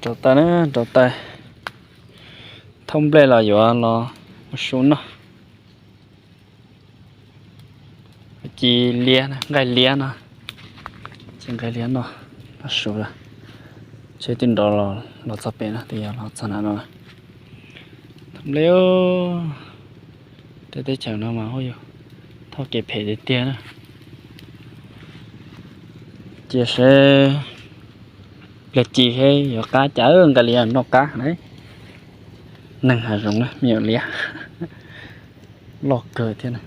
Rau taws na, rau taws. Thauj nplej los yuav los ua su noj. Ci liab, nqaij liab no, ci nqaij liab noj, noj su lawm. Tsheb twb nrov los txog pem no, twb yog los txog na no. Thauj nplej, tej teb chaws no mas ua yus thauj kev phem tiag tiag na. Cia seb pliag ci seb yuav qab cas, nqaij liab noj qab na. Neeg hav zoov na me nyuam liab loj kawg thiab na.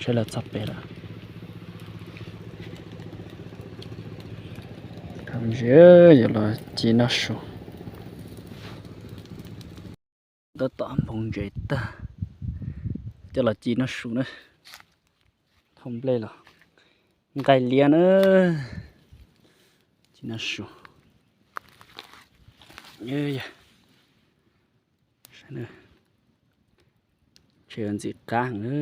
Seb lawv txog pem lawm. Thaum ntsis yuav los ci noj su. Tab tom nphoo ntses tag, coj los ci noj su na. Thauj nplej los nqaij liab na, ci noj su. Ntshe ntxim qab heev na.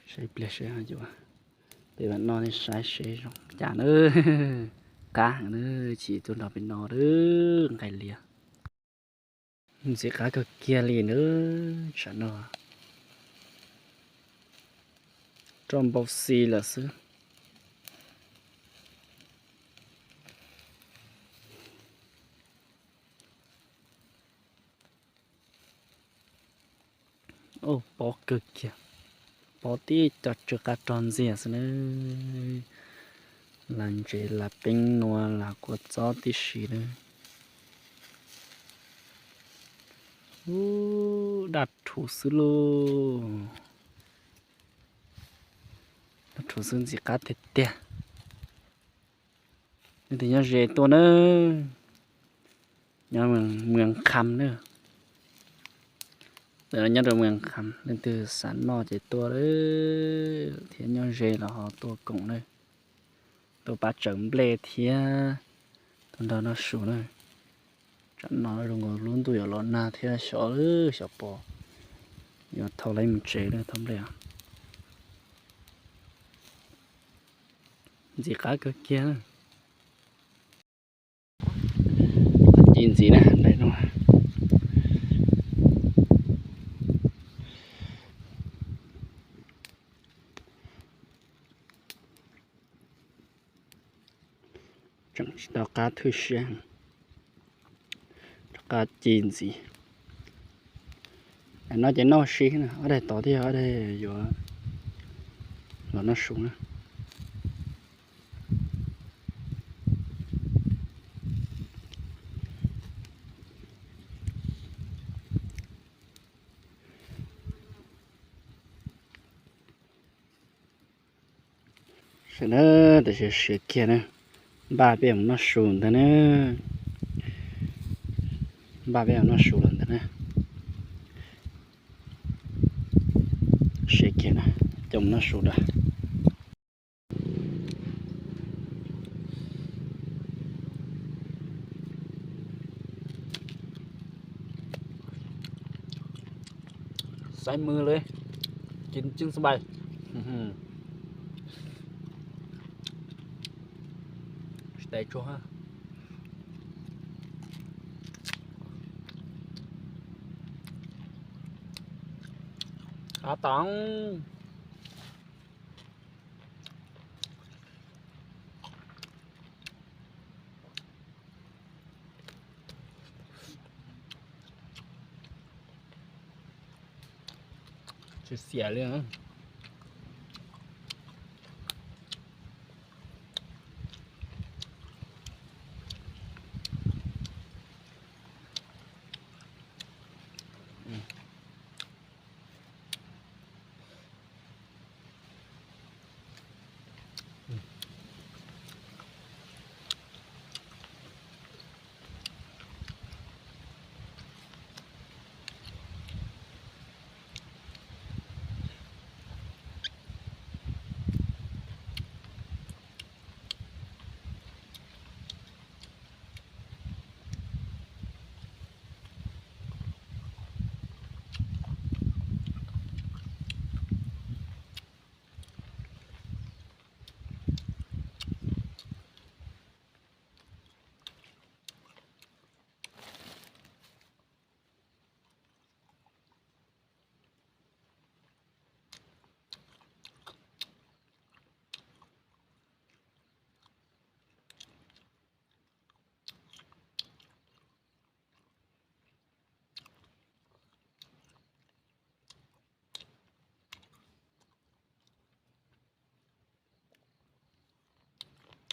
Saib pliag seb yuav, peb mam noj nej saib seb zoo cas na. Qab heev na, chim tuaj nrog peb noj na, nqaij liab. Ntxim qab kawg kiag li na, tsam no roj npau xi lawm xwb. Ub, pob kawg kiag, pob tib co tsw qab rog ntxiag xwb na. Las ntses las peeb nua las kua txob tib si na. Ub, daj rhuv xwb lauj. Daj rhuv xwb, ntxim qab tiag tiag. Leej twg nyob ze tuaj na, nyob Mws Kham na. Nyob rau Mws Kham, leej twg xav noj ces tuaj thiab, nyob ze los ho tuaj koom na. Tuaj pab tsawv nplej thiab tuaj nrog noj su na. Tsam no zoo nkaus lub ntuj yuav los nag thiab, xyov, xyov pom yuav thauj laib mus tsev lawm thauj nplej. Ntxim qab kawg kiag. Ci ntxiv na, daim no. Tseem tsis tau qab thwj siab, rov qab ci ntxiv. Daim no ces noj sib na, ob daim tod thiab ob daim yuav los noj su na. Sawv daws, tam sim siav kiag na, npaj peb mus noj su ntag na. Npaj peb mus noj su lawm ntag na. Siav kiag na, coj mus noj su lawm. Xaiv mws li, ci ntxim xab npais. Tsis tais tsuag. Qab tas. Tsis xiam li.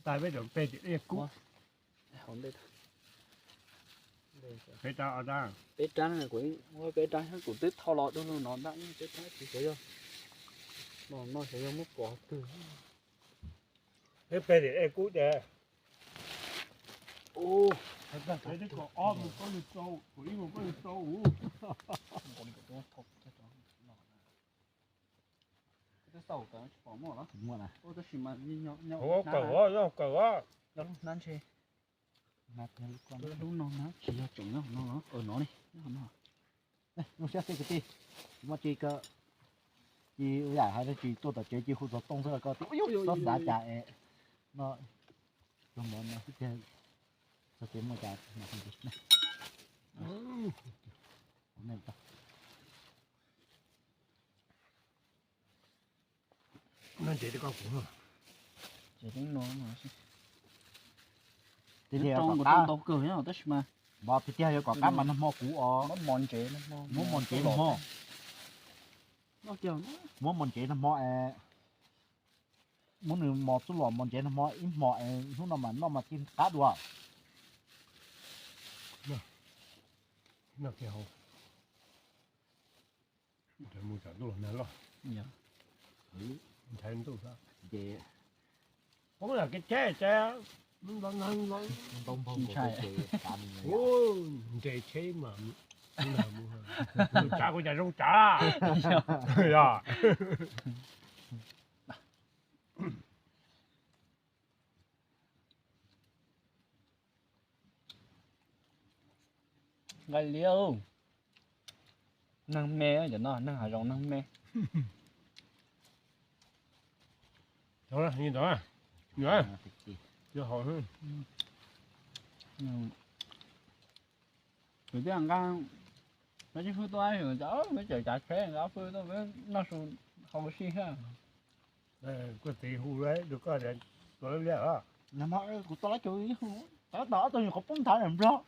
Ntais peb rau peb tim dej kub. Peb rab, peb rab, kuv, peb rab kuv twb thau los dua lug no ntag, peb rab tsis xyov yog, no xyov yog muab pov twg. Peb peg tim dej kub ces, peb twb kom ob mus koj lug rau, kuv ib mus koj lug rau. Ua kawg os, yog kawg os. Lub no na tsis yog tsoom nyob no los no li. Zoo siab xwb kwv tij, muaj tsis ko, tsis yam hais tsis tuaj tom tsev cia hu xov tooj xwb los koj tias ub yub xob xav cas es no, tug mov no xwb tiag, txog tsev muaj cas. Noj ntsev rau koj kuv. Tiag tiag yog kom qab, tab sis mas, tiag tiag yog kom qab mas nag hmo kuv os, muab mov ntsev nag hmo. Muab mov ntsev nag hmo es, muab nws mos txuj lom mos ntsev nag hmo ib hmos es hnub no mas noj mas cia qab dua. Mus tsam ntuj los nag loj, ntshai ntuj xwb. Poob yam kev tsheb tsav, ntshai, nres tsheb mas, tsav kuv cas zoo tsav, yog. Nqaij liab, neeg me, cov no neeg hav zoov neeg me. Kuv twb nqa peb tsis hwj tuaj, peb tseem cav tsheb nqa ob hwj tuaj, peb noj su hauv si thiab. Koj txiv hu rau koj tias tua liab os. Kuv tua lab caug, tab tom ob tug nyuam qhuav poob nthav nram nplog.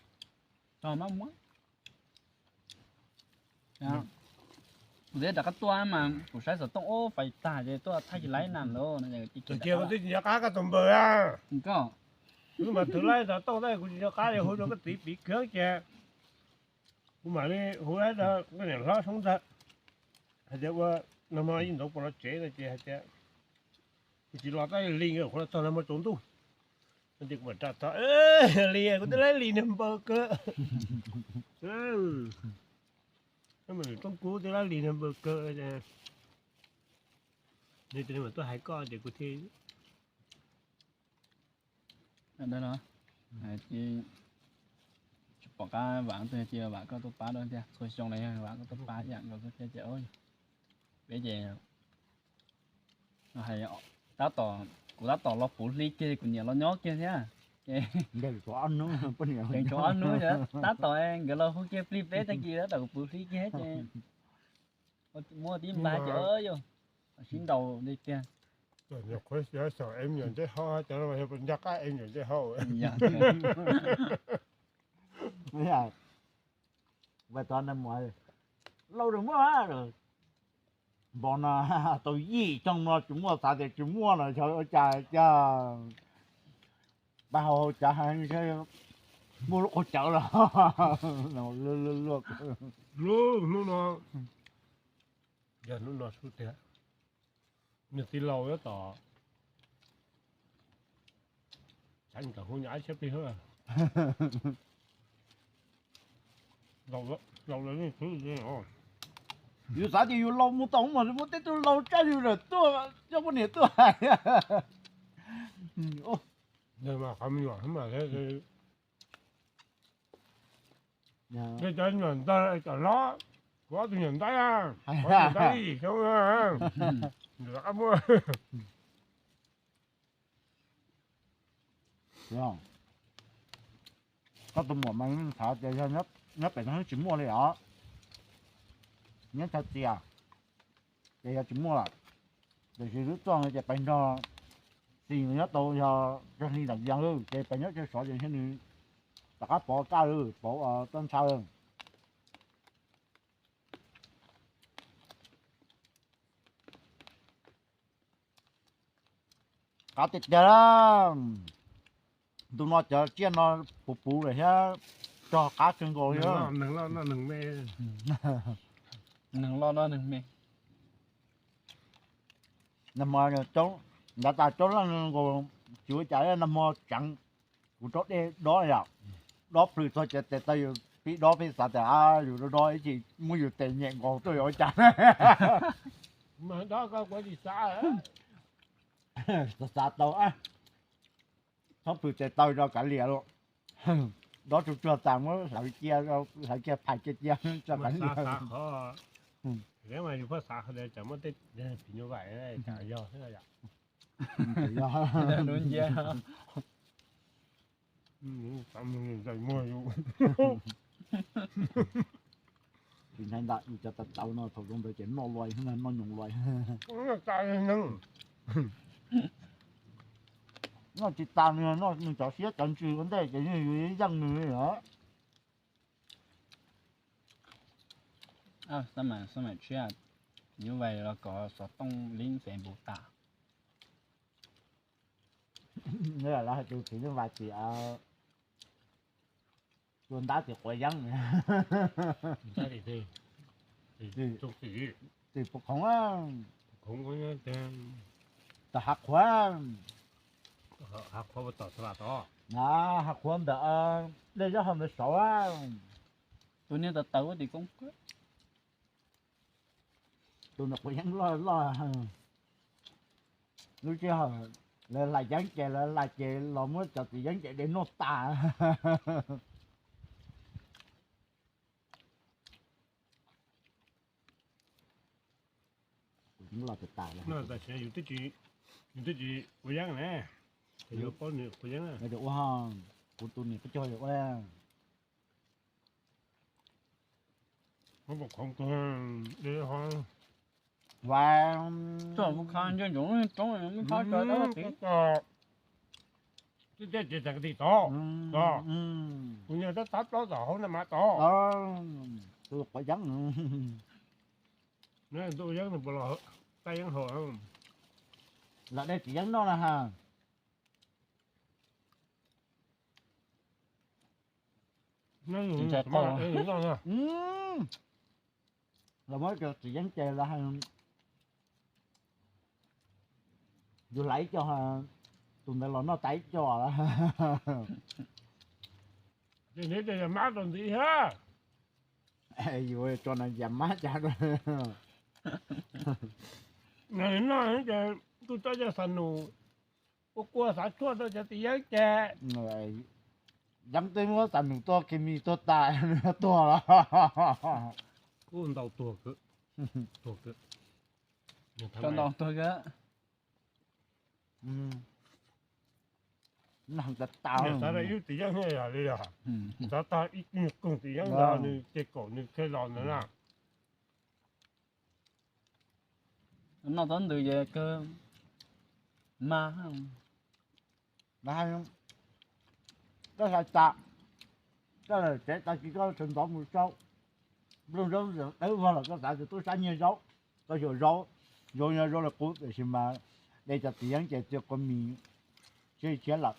Kuv twb rov qab tuaj mas kuv saib xov tooj ub fais tag ces tuaj thaij tsis laib na los. Tus cia kuv twb tsis nco qab koj tus npawg a. Wb mas thwv laib xov tooj tab kuv tsis nco qab li, hu rau koj txiv piv kawg ces kuv mam li hu laib rau koj niam hlob Soob ntag, hais tias ua nag hmo yeej ntxov puas los tsev no ces hais tias kuv tsis los tab li nkawd qhuav los txog nag hmo tsaus ntuj. Ces kuv mam rov txog li, kuv twb laib li niag npawg kawg. Roob kub twb laib li niag npawg kawg. Nws tias nws mam tuaj hais koj ces kuv thiaj tsis pom qab vam tus tias vam koj tuaj pab dua thiab, txhua xyoo los yog vam koj tuaj pab ib yam nkaus xwb thiab ces peb ces tab tom, kuv tab tom los puv hli kiag kuv niam los nyob kiag thiab ces tseem tshuav ob hnub, tab tom nkawd los hu kiag plig peb tag kis tab tom kuv puv hli kiag ces muab tib npag ces yog sib ntaus li tiag. Qhuav xyov em nyuam ntxeeb hau, cov no yog nco qab em nyuam ntxeeb hau. Ua tau na, lauj, muaj npov no tau yim xyoo no tsis muaj, xav tias tsis muaj no, xyov ua cas cas pab hau cav muaj lub qhov cawv los. Hnub no, yog hnub no xwb tiag, nws txiv laus tab tom xav kom hu nyuam ab tshiab plig. Yus xav tias yus laus mus tau mas muaj tej tug laus tsaj yus lawm tuaj coj poj niam tuaj hais. Qhov me nyuam mas cov nyuam ntawd cov hlob, kuv ob tug nyuam ntaib, kuv nyuam ntaib ib xyoo, rov qab muaj. Koj tus muam mas xav tias yog nyob pem no tsis muaj li os, nyob chaw txias ces yog tsis muaj lawm. Tiam sis lub txoj no ces pes nrog xis nyob tau yog cov hli nram yees lawm ces pes nyob chaw sov ces nws rov qab pov kaj lawm, pov toj ntsha lawm. Qab tiag tiag. Ntu no cov tsiaj no puv puv lawm thiab, rog qab kawg nkaus li. Neeg loj noj neeg me. Neeg loj noj neeg me. Nag hmo, nag tas coob leej nkaus, tsis ua cas, nag hmo tseev kuv rau dej dob yom, dob plhws txog ces tes taw yus pib dob peb xav tias yus dob dob ib chim muab yus tes nyem nkaus tuaj yuav ua cas. Xav xav tau, txhob plhws tes taw rau kav liam lauj. Dob tsuag tsuag tas muab hlawv cia, hlawv cia phais cia cia tso kav liam. Tsis ntshai ntawm yus cov tawv tawv no thaum zoo ntawd ces noj luaj, noj nyoos luaj. Noj tsis tas nws, noj nws cov siab cov ntsws ua ntej ces yeej yus yeej yeej nws li lawm. Xab maim, xab maim tshiab, nyuj vais los kom xov tooj lib ntev npuv tas. Lawv hais tias txiv neej vais tim tua ntab tim quav yeeb. Tim puv khoov, tim hav qhuav, hav qhuav ntawm dej zaub hau ntawd saud. Tus niag tawv tawv tim koob, tus ntawm quav yeeb loj loj. Lub sij hawm lawv hlais yeeb ces lawv hlais ces los muab cov txiv yeeb ces de noj tas. Kuv yeeb los tas tas lawm. Tam sim no yus twb tsis ua yeeb ne, yus paub nws ua yeeb. Ua, kuv tus niam peb caug ua. Twb tsis tag tim tod, kuv niag tab tab plaub tom hauv ntawm mas tod. Tus quav yeeb, tus yeeb nws puas los tab yeeb haus, los de txiv yeeb noj na ha. Los muab cov txiv yeeb ces los, yus hlais ib co, tus ntawd los noj tas ib co. Ces neb cov yas mab rau ntxiv thiab. Yus tso no yas mab cas. Noj ces kuj tsob coj xa nus, ua kua xav tshuaj rau cov txiv yeeb ces. Yeeb twb muab xa nus tuaj, kis mis tuag tas, nws tuag los. Kuj ntau tuag, tuag, ntau tuag. Noj tas tas. Xav tau ib txiv yeeb yog li, xav tau ib koog txiv yeeb los nws ces kaum nws qhia los ntawd na. Noj txhob ntws ces kawg mas. Koj xav tas, koj tsev tag kis koj sawv ntxov mus sau nplooj zaub dawb vog los koj xav tias tub sab nyiag zaub, koj xyaum zaub, zaub nyob zaub li qub tiam sis mas de cov txiv yeeb ces txia kua mis tshiab tshiab lawm.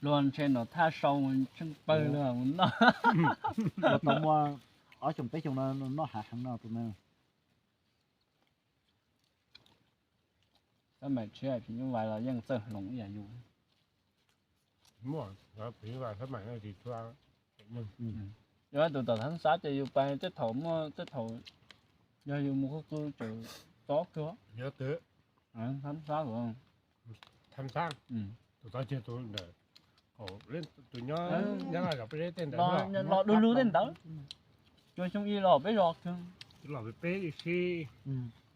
Luag ntshe nram thaj sau tsheej pawg luag mus noj. Luag tau muaj ob xyoos peb xyoos no noj hav heev no tus na. Xab maim tshiab phim nyuj vais los yeej txawj hloov ib yam yus. Muaj, phim nyuj vais xab maim no tsis tshua. Yog tus tom thab xab ces yus pais tej thaum muaj tej thaum yog yus mus qhov twg tseem tob kawg. Thab xab, thab xab, tus tod ces tus ntawm tus nyob Nyab Laj zos peb zeb tej ntawd los du lug tej ntawd. Cua xyoo ib los peb zos kawg, los peb ib si.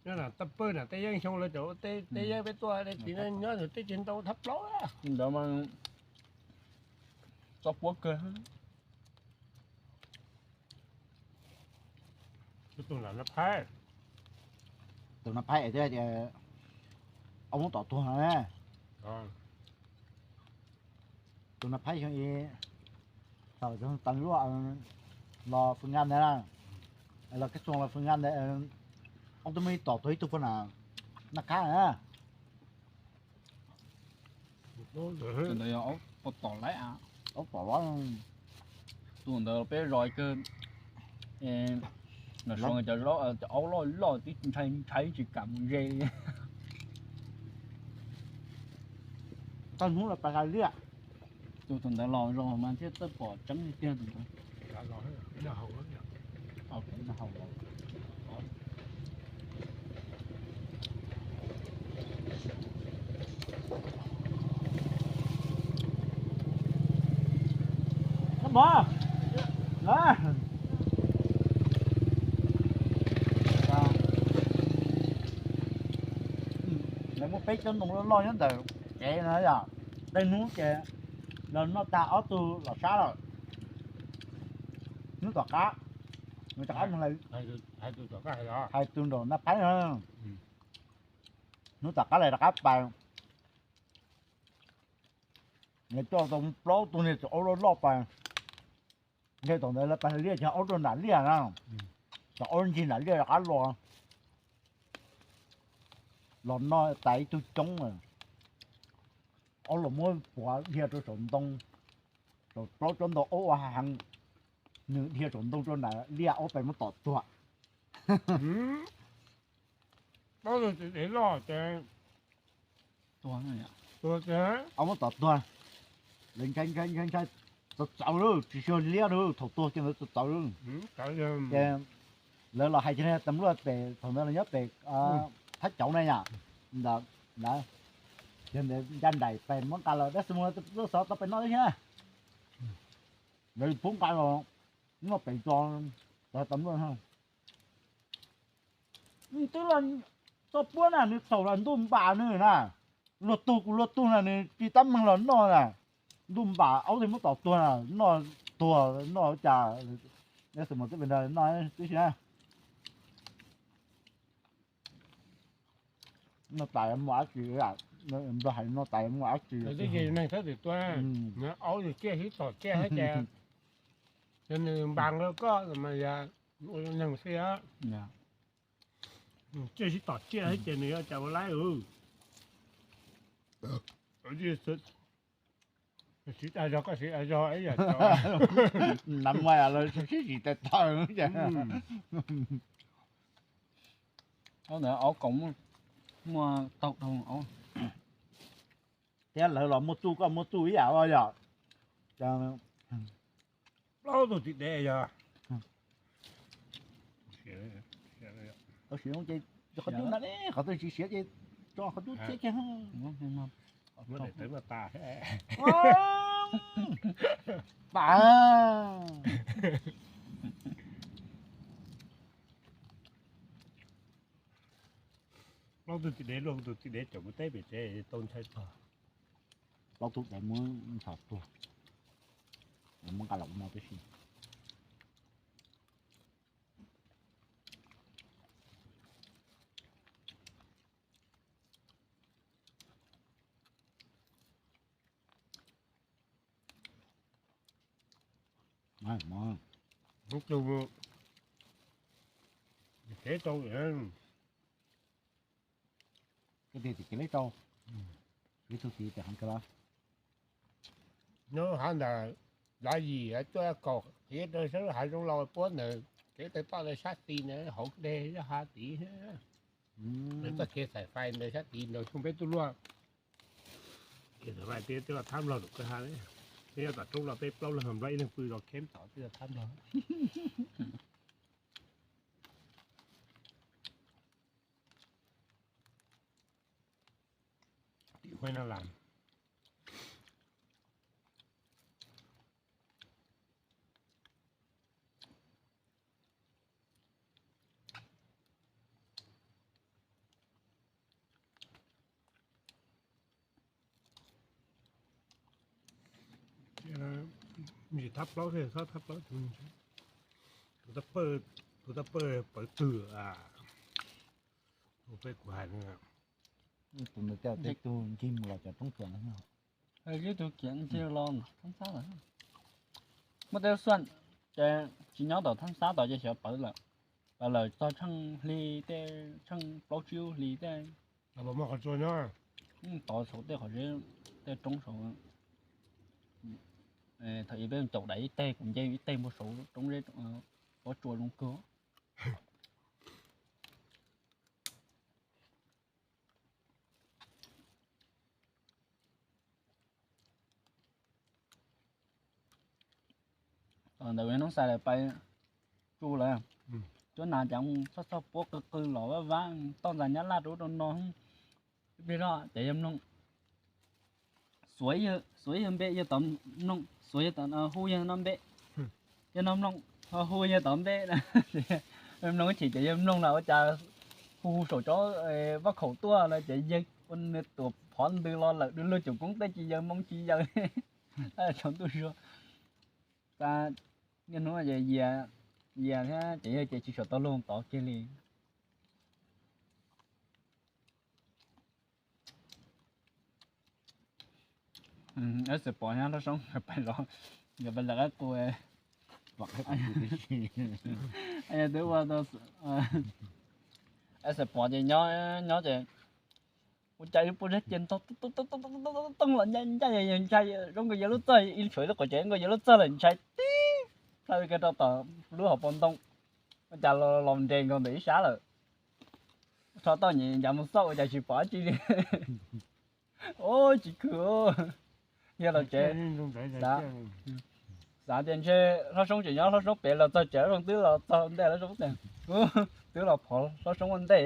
Nyob nram Taj Pawg nram tej yeeb xyoo lawv cov ua teb, tej yeeb peb tuaj txiv nyob tej tsis ntau thab plaub ntawd mas txo puab kawg. Tus Nab Phaib, tus Nab Phaib es tias ob muab tom tuag na. Tus Nab Phaib xyoo ib thaum teev luaj los Fwm Nqa ntawd, los Kab Xuas los Fwm Nqa ntawd, ob tug muaj ib tom tuag ib tug puag na. Noj qab na. Tus ntawd yog aub tom laiv a. Aub tom laiv. Tus ntawd peb zos kawg. Los so cov aub loj loj twb ntshai ntshai tsis kam mus ze. Tag hnub los pas hla liaj. Tus tus ntawd los zoo mas thiaj txawj pom tseeb tiag tus ntawd. Lawv muaj peb tsob ntoo loj loj nyob ntawm kev no yom, tej hnub ces los noj tag ob tug los sab lawm. Hnub tom qab, tom qab hais tus nraum Naj Phaib no, hnub tom qab lawv rov qab pais, lawv coj tau plaub tug niag txiv aub loj loj pais, nce tom ntawd lawv pais liaj ces aub rau nram liaj na, cov aub ncig nram liaj rov qab los, los noj tas ib tug coob, aub los muab puav dhia rau saum ntoo, saum plaub tsob ntoo aub ua heev, nws dhia saum ntoo rau nram liaj aub pais muab tom tuag. Aub tsis dev loj ces, aub muab tom tuag, lawv ntshai ntshai ntshai ntshai, txawv txawv lawm tsis xyuas liab lawm, thaum tuag kiag ntawd txawv txawv lawm. Ces lawv los hais tias tas luaj pem thaum ntawd los nyob pem thab cauv na yom, ntawd, ces ntawd ncaj nraim pem muab nqa los dab xi mus lub xov tau pem noj thiab, lawv pub nqa los noj pem tso, tas luaj. Twb los txog puab na nws txaus los ntuj npam nws na, luag tug kuv luag tug na nws tsis tab meeg los noj na, ntuj npam aub thiaj muab tom tuag na, noj tuag noj cas, dab xi mus twb pem nrog noj tib si na. Noj tas muaj dab tsi, Nplog hais noj tas muaj dab tsi. Neeg thab twm tua, aub nws ciaj sib tom ciaj thiab ces, yog nws npas nkaus koj mas yog ua neeg xwb, ciaj sib tom ciaj thiab ces nws yuav cas ua laib. Siv tas zog koj siv tas zog ib yam, nas mas los sib tsis tais taw. Aub ntawd aub kaus muaj taug dhau aub. Thiab lawv los muaj txuj koj muaj txuj ib yam os yom. Plaub tug tim dev yog, tau siav ces qhov twg na, qhov twg tsis siav ces tso qhov twg thiab kiag. Pas. Plaub tug tim dev luaj, tus tim dev caum kuv teb pem tsev tau ntshai tag. Plaub tug dev muab ntshav tuag, muab nqa los ua no tib si. Tus kev rau, kev rau, ib tug txiv tes heev kawg los. Nyob hav ntawd, Lav Yim cuaj kaum qhiav rau sab hav zoov laus puab ntawd, kev tawg toj sab tid ntawd hauv dej zaj hav tid. Nws txoj kev xaim fais ntawd sab tid ntawd xyoo peb tuaj luaj. Kev xaim fais twb los thab Nplog lawm kawg ha. Peb nyob tom roob los peb plaub leeg Nplog ib leeg pw los kheb tom twb los thab Nplog. Tim Huaib Nab Las. Ntsis thab plaub thiab, thab plaub. Tus tau pawj pawv twg a? Tus peb kuv hais no. Tus ntawd tej tug ncig mus los cov roob txias ntawd. Ib tug kiag ncig los thab xab lawm. Muaj tej lub xaj ces tsis nyob tom thab xab tod ces xyov pawv lawm. Pawv lawm txog tsheej hli tej, tsheej plaub tsib lub hli tej. Tod saum tej qhov zeb, tej roob saud. Thaum ub peb caum dais ib teg, kuv nce ib teg npuag saud roob zeb, pob tsua zoo kawg. Ntawd hnub xais lawm pais tsuj lawm, cuab nas cas txhoj txhoj puab qw qw los vab vab toj ntxas nyab laj rau ub rau no. Ib pliag zoj ces yawg mloog, xuav yawg npe yawg tod mloog, xuav yawg tod hu yawg no npe, yawg no mloog, hu yawg tod npe. Mloog ib chim ces yawg mloog na ua cas hu hu saum cov vaj khaum tuaj no ces yawg ua nws tuam phov ntws los lawm du lug cuam koob tej tsis yaws moo tsis yaws. Tsaus ntuj zuag, niaj hnub yias thiab ces yawg ces tsis suav tau luag tod kiag li. Xav pom nyob Hlob Soob pais los, nkawd pais lawv qab qus, twb ua, xav pom ces nyob nyob ces ua cas ib puag zeb cia ntog tooj los ncaj ncaj, yawg ntshai zoo nkaus yawg lub txaj, ib tshuav lub qhov tsev nkaus yawg lub txaj lawm ntshai tib plhaw kiag rau tom lub hauv paus ntoo, ua cas los nres nkaus ntawm ib sab lawm. Rho toj nyiam ncav mus xauj ua cas tsis pom dab tsi li. Ub, tsis khw, yawg los tsev. Xav tias ntshe Hlob Soob tseem nyob, Hlob Soob pem los txog tsev, Hlob Soob twb los txog ntej Hlob Soob tias, twb los phov Hlob Soob ua ntej.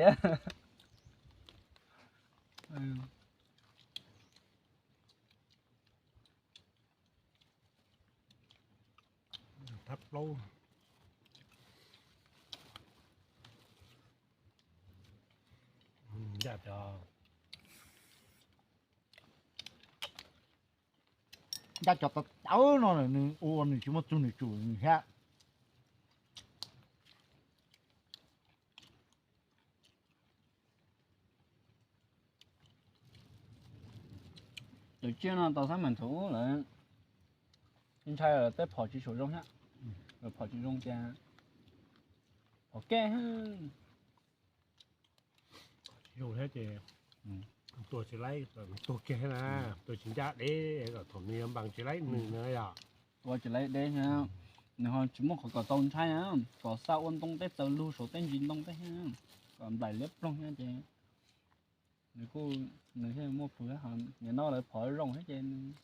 Thab plaub. Ncaj cov tawv tawv no nws ua nws tsis muaj txug nws tsum nws thiab. Cov tsiaj no tau xab meem thaum ub lawm, ntshai lawm tej phom tsis tshua zoo thiab, lawv phom tsis zoo tias phom kej. Tsis zoo thiab ces tua tsis laib, tua kiag na, tua tsis ncaj deb, thaum nws yuav npas tsis laib nws na yom. Tua tsis laib deb thiab, nws ho tsis muaj qhov kom tau ntshai, kom xa ua ntoo tej txawv lug saum tej ntsis ntoo tej thiab, kom nplaim liab ploog thiab ces nws kuj, nws thiaj muaj plhus thiab. Nim no lawv phom zoo thiab ces nws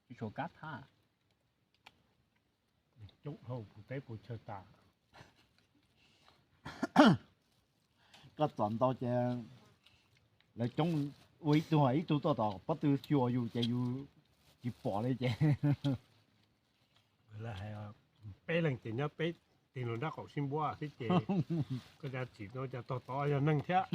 tsis tshua kab thab. Coob dhau puv teb puv chaw tas. Koj txom ntau ces lawv coob, ua ib tug ib tug tuaj tom pob tw xyuas yus ces yus tsis pom li ces. Lawv hais peb leeg ces nyob peb tig lub nrab qaum sib npuab xwb ces koj cov txim no cas tog tod yog neeg thiab.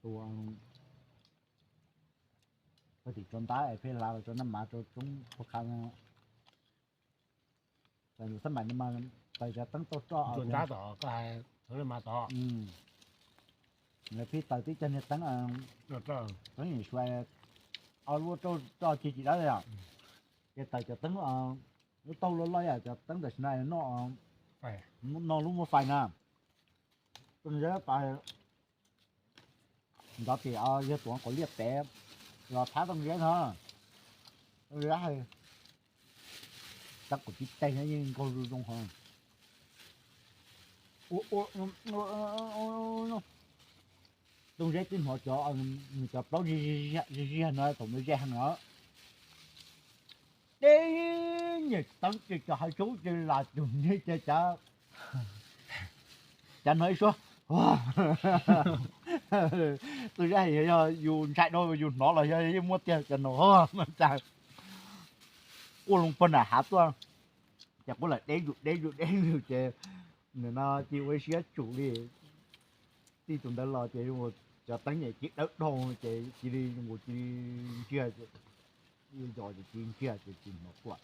Ua, koj tim tso ntab es pheej hla los tso nab mas rau coob pug qha no. Xab maim no mas taws cov teeb tauj roj, nab mas tod, pheej taws tib cag niag teeb, teeb suav, ob lub roj cig tsis dawb li os. Ces taws cov teeb lub taub loj loj yom, cov teeb ntawm sna noj, no lub muaj fais na. Tooj zeb pas nrov tim yawg tuav qos liaj pem los thab tooj zeb no. Tooj zeb hais, tab kuv tib teg yeej nkaug zoo zoo ho. Tooj zeb twb hnov cov, nws cov plaub zig zig no thaum nws ze heev os. Deb nyiam teeb ces cov hav sub ces lam tus niag ces cav, cav hnov ib suab. Tooj zeb hais yog yus ntshai dhau yus hnov los yog yeej muaj tiag cov no mas cas quaj loo pog nram hav tuaj. Ces quaj lawm deb yus deb yus deb yus ces nim no cia ua ib siab tsum li. Tij tus ntawd los ces cov teeb nyem cia dawb dhau ces cia li cia li ntsiag, yos ces cia li ntsiag ces tsis hnov quaj.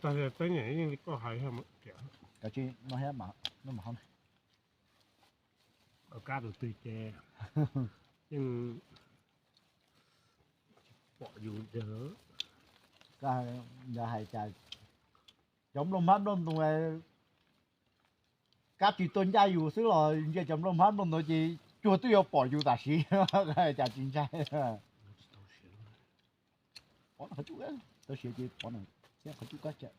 Teeb nyem yeej li koj hais, kav tsij no thiab mas, no mas ho. Kab tus twg ces yeej pom yus tiag. Yog hais cas cov nplooj hmab nplooj ntoo, kab tsis tuaj ncaj yus xwb los ntsia cov nplooj hmab nplooj ntoo ces cuag twb yuav pom yus tam sim, cas tsis ntshai. Pov qhov cub, tau siav ces pov na, qhov cub kab tsam.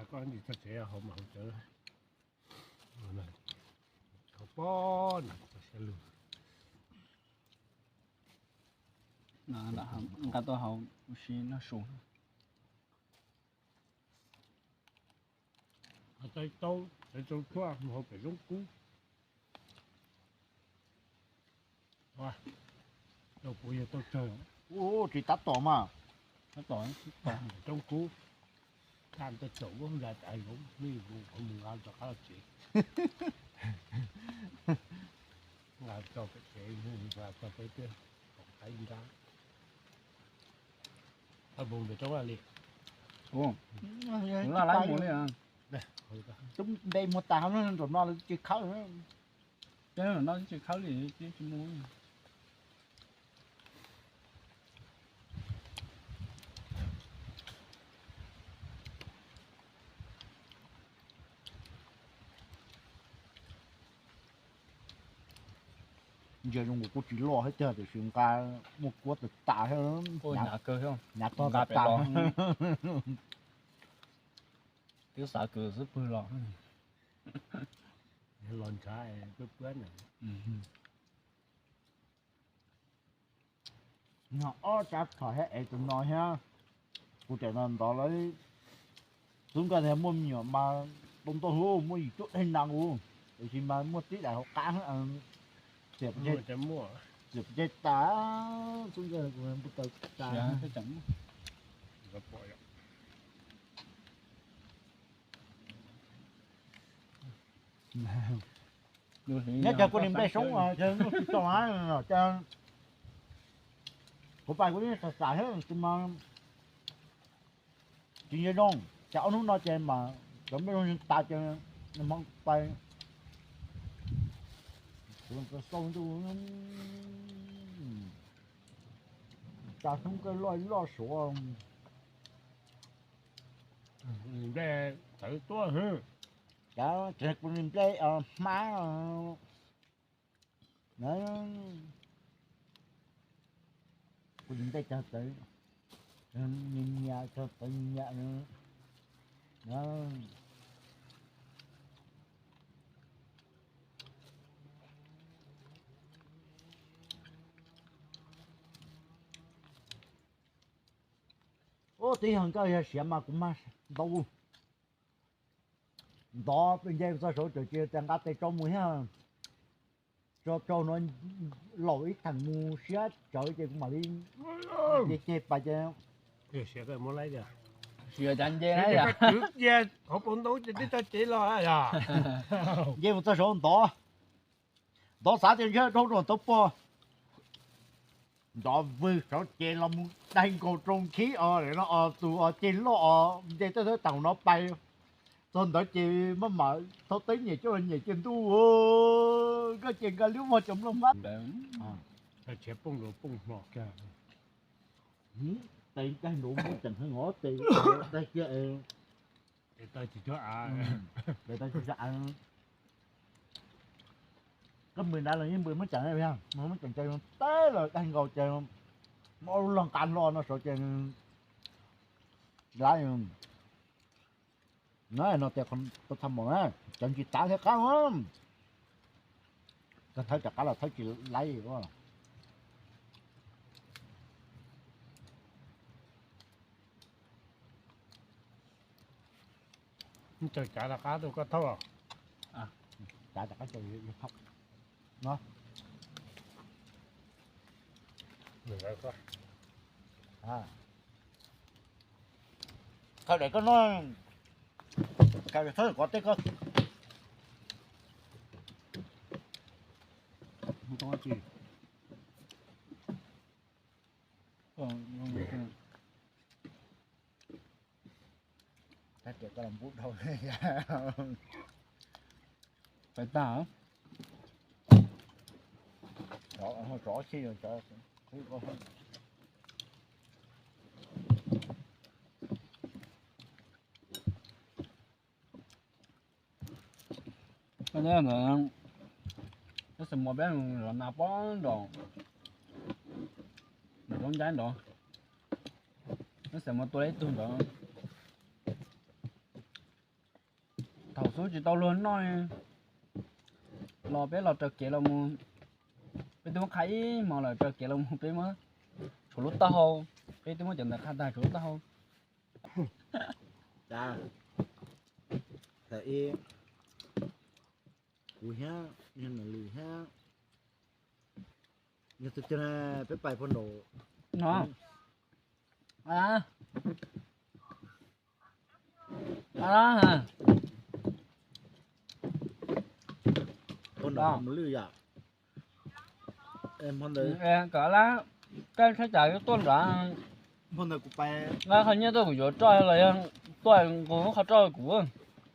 Koj tsis txog tsev hauv mas hauv cawv, hauv pob na txog siav lug. Nqa tuaj hauv ua si noj su. Tau tau tshuaj mus hauv pem Zoob Kub. Rau puav yog tau tsawg. Ub, tsis tab tom mas. Tab tom, tab tom. Pem Zoob Kub. Thaj tau caum ub nra tas zoo, nej mus qhov mus nqa rov qab los tsev. Nqa tso pem tsev, nqa tso peb tiag, kom qab ib nrab. Npe muag tas no nram no lawv tsis khawb, no tsis khawb li tsis muag. Ntsia zoo nkaus kuj tsis loj thiab tiag tiam sis nqa muaj kuab tas tas thiab, hnyav tog tas tas. Twb xav kws xub pwg los, los ntshav pab pab na. Ob sab tshom thiab es tus no thiab, kuv tseem ntov lawv xub nkawj tias muaj me nyuam mas tau ntau hub muaj yim cuaj daim nas nqus, tiam sis mas muaj tib daim hauv qab, txiam pov tseg tas, xub nkawj kuv npau taws tas. Nyob cas kuv niag nplej soob ces muaj tsis tau, ces kuv pais kuv yeej xav xav thiab tsis mas tsis nco zoo, ces ob hnub no ces mas cov nplej zoo tas ces hmoov pais xau ntuj, tsa xub nkawj loj loj suav. Nplej txawv tuaj, cas kuv niag nplej hmab kuv niag nplej cog txawv, nyias nyias cog txawv nyias nyias. Ub, tib yog nkawj yog siav mas kuv mag ntau. Ntov nce txog saud ces tias nqa tes tsau mus thiab, tso tsau no laum ib theem mus siab tsawv ces kuv mam li nce ceg pas ces. Siav cas nce na yom? Hauv paus ntoo ces twb tso cev los yom. Nce mus txog saud ntov, ntov xav tias ntshe dhau no tau pog. Ntov vwg saud ces los mus daig nkaus rau khib os, no os tus os ceg loj os nce tej thawb taum no pais txog ntawd ces maj mam thauj teb nyem coj los nyem ces ntuj, nkaj ces nkaj liab vog cov nplooj hmab. Tes daig nraud muab tseem heev os, tes daig kiag, tes taw tsis tshua av. Koj npws nrad los yeej npws muab tseem, muab tseem ces teb los daig nkaus ces muab lub log nqa hlo no saud ces lawm. No tias tau txha mom na, cov ntsis tav thiab qab, koj thawb rov qab los thawb tsis laib. Tsaws cav rov qab rau koj thauj. Cav rov qab rau thauj. Khaws daim koj noj, khaws thawb kom tej koj. Tab tias koj los npub dhau. Pais tag. Rov, rov si, rov. Neb xam mas peb los nas pob nram, nram roob ncaib nrad, neb xam mas tua ib tug nrad. Thaum xub tsis tau luag noj los peb los raws kev los mus, peb twb muab qhaib ib hmo lawm, raws kev los mus peb muab tshuav lub taub hau, peb twb muab cov ntawd qhaib tag tshuav lub taub hau. Kuv thiab, yog Nom Lwm thiab, yog tus twg peb pais pog nraum no. Pog nraum Nom Lwm yom. Hmo ntawd, koj txhob cas yuav tuaj nrad. Hmo ntawd kuv pais, qhov nyiaj tuaj kuv yuav roj los yog tuaj kuv qhov roj kuv.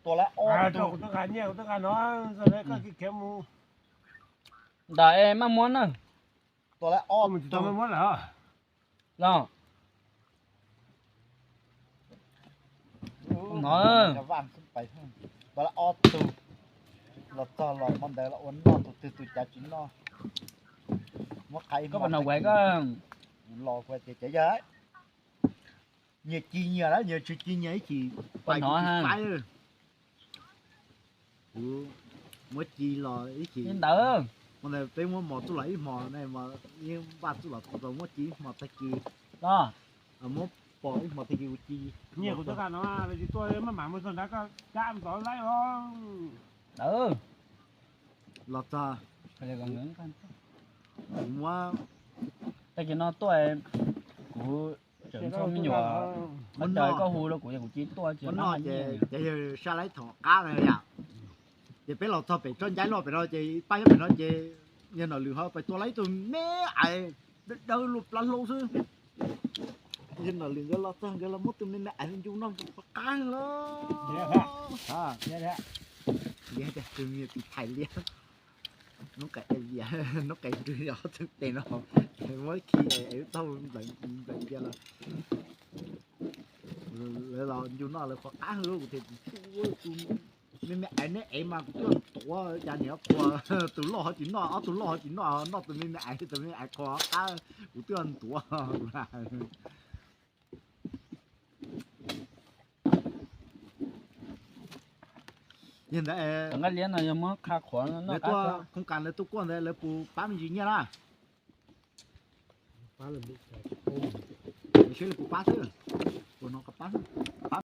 Tua lawm ob tug. Ntawm es maj muab na. Tua lawm ob tug. Los. No. Tua lawm ob tug. Los txog los hmo ntawd los ua noj, tus twg tus cav tsis noj. Muab qhaib ib hmo, koj los kuv tias cov yawg, nyias ci nyias lawm, nyias tsis ci nyias ib chim pais, kuv tsis faib. Kuv muab ci los ib chim ntawd. Hmo ntawd peb muab mos txuj los ib hmos ne, yeej npaj txuj los tau muab ci ib hmos tag kis. Muab pos ib hmos tag kis kuv ci. Nyias kuv tuaj no, tsis tuaj maj mam mus txog nrad koj cab mus tod laib os. Los txog, kuv muab, tag kis no tuaj kuv tseem txhua me nyuam, muab noj, koj hu rau kuv, kuv ci tuaj muab noj ces cov yawg sab laib thaum qab na yom. Ces peb los txog pem tsob ncaib noj pem no ces pab nyob pem no ces yawg Nom Lwm ho pais tua lawm ib tug me aiv dawb dawb luaj plab hlaub xwb. Yawg Nom Lwm nkawd los txog nkawd los muab tus me me aiv ncu noj qab lawm. Tus me tis thais liab, noob qes, noob qes rwg yog txheej tes no, muab khi es wb taug nplawm cia lawm. Lawv los ncu noj lawv qhuav qab hwv kuv tias, tus me me aiv neb ev mas kuv twb tuav, cas niam qhuav, tus loj ho tsis noj, ob tug loj ho tsis noj, noj tus me me aiv, tus me me aiv qhuav qab, kuv twb tuav. Yog ntawd, nqaij liab no yog muab qha qhuav, lawv tuaj khoos kas lawv tuaj kuaj ntawd lawv puas pab me ntsis nyiaj na? Seb lawv puas pab xwb, puas no pab, pab